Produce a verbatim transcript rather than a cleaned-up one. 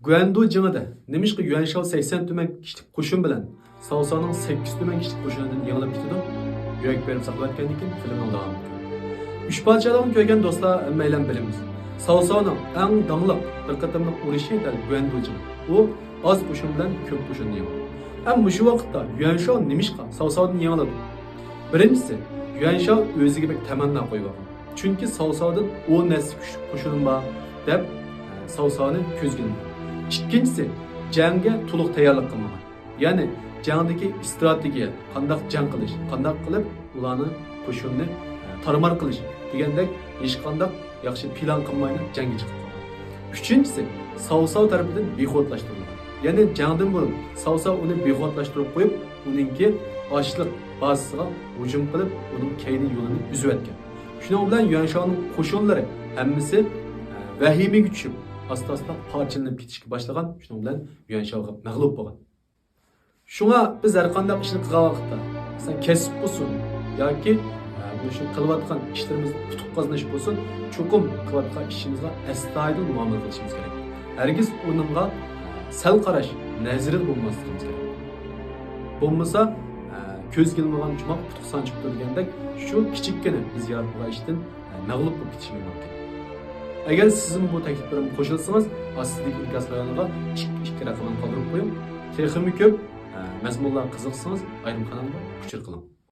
گۇەندۇ جېڭىدە نېمىشقا يۈەنشاۋ سەكسەن تۈمەن كىشىلىك قوشۇن بىلەن ساۋساۋنىڭ سەككىز تۈمەن كىشىلىك قوشۇنىدىن يېڭىلىپ كېتىدۇ؟ يۈرەك بېرىپ ساقلاۋەتكەندىن كېيىن فىلىمنىڭ داۋامىنى كۆرۈڭ. ئۈچ پادىشاھلىقنى كۆرگەن دوستلار، ھەممەيلەن بىلىمىز. ساۋساۋنىڭ ئەڭ داڭلىق بىر قېتىملىق ئۇرۇشى دەل گۇەندۇ جېڭى. ئۇ ئاز قوشۇن بىلەن كۆپ قوشۇننى يېڭىدۇ. ھەم مۇشۇ ۋاقىتتا يۈەنشاۋ نېمىشقا ساۋساۋدىن يېڭىلىدۇ؟ بىرىنچىسى، يۈەنشاۋ ئۆزىگە بەك تەمەننا قويۇۋالغان. چۈنكى ساۋساۋدىن ئون ھەسسە كۈچلۈك قوشۇنۇم بار دەپ، ساۋساۋنى كۆزگە ئىلمىغان. ئىككىنچىسى، جەڭگە تولۇق تەييارلىق قىلمىغان. يەنى جەڭدىكى ئىستراتېگىيە، قانداق جەڭ قىلىش، قانداق قىلىپ ئۇلارنى، قوشۇننى، ئە، تارمار قىلىش دېگەندەك ھېچقانداق ياخشى پىلان قىلمايلا جەڭگە چىقىپ قالغان. ئۈچىنچىسى، ساۋساۋ تەرىپىدىن بىخۇدلاشتۇرۇلغان. يەنى جەڭدىن بۇرۇن ساۋساۋ ئۇنى بىخۇدلاشتۇرۇپ قويۇپ، ئۇنىڭكى ئاشلىق بازىسىغا ھۇجۇم قىلىپ، ئۇنىڭ كەينى يولىنى ئۈزۈۋەتكەن. شۇنىڭ بىلەن يۈەنشاۋنىڭ قوشۇنلىرى ھەممىسى، ئە، ۋەھىمىگە چۈشۈپ، ئاستا-ئاستا پارچىلىنىپ كېتىشكە باشلىغان. شۇنىڭ بىلەن يۈەنشاۋ مەغلۇپ بولغان. شۇڭا بىز ھەر قانداق ئىشنى قىلغان ۋاقىتتا، مەسىلەن، كەسىپ بولسۇن ياكى، ئە، مۇشۇ قىلىۋاتقان ئىشلىرىمىزدا ئۇتۇق قازىنىش بولسۇن، چوقۇم قىلىۋاتقان ئىشىمىزغا ئەستايىدىل مۇئامىلە قىلىشىمىز كېرەك. ھەرگىز ئۇنىڭغا، ئە، سەل قاراش نەزىرىدە بولماسلىقىمىز كېرەك. بولمىسا، ئە، كۆزگە ئىلمىغان چوماق پۇتقا سانچىپتۇ دېگەندەك، شۇ كىچىككىنە بىز ياراتمىغان ئىشتىن، ئە، مەغلۇپ بولۇپ كېتىشىمىز مۇمكىن. ئەگەر سىزمۇ بۇ تەكلىپلىرىمگە قوشۇلسىڭىز، ئاستىدىكى ئىنكاس رايونىغا ئىككى، ئىككى رەقەمنى قالدۇرۇپ قويۇڭ. تېخىمۇ كۆپ، ئە، مەزمۇنلارغا قىزىقسىڭىز، ئايرىم قانالغا ئۇچۇر قىلىڭ.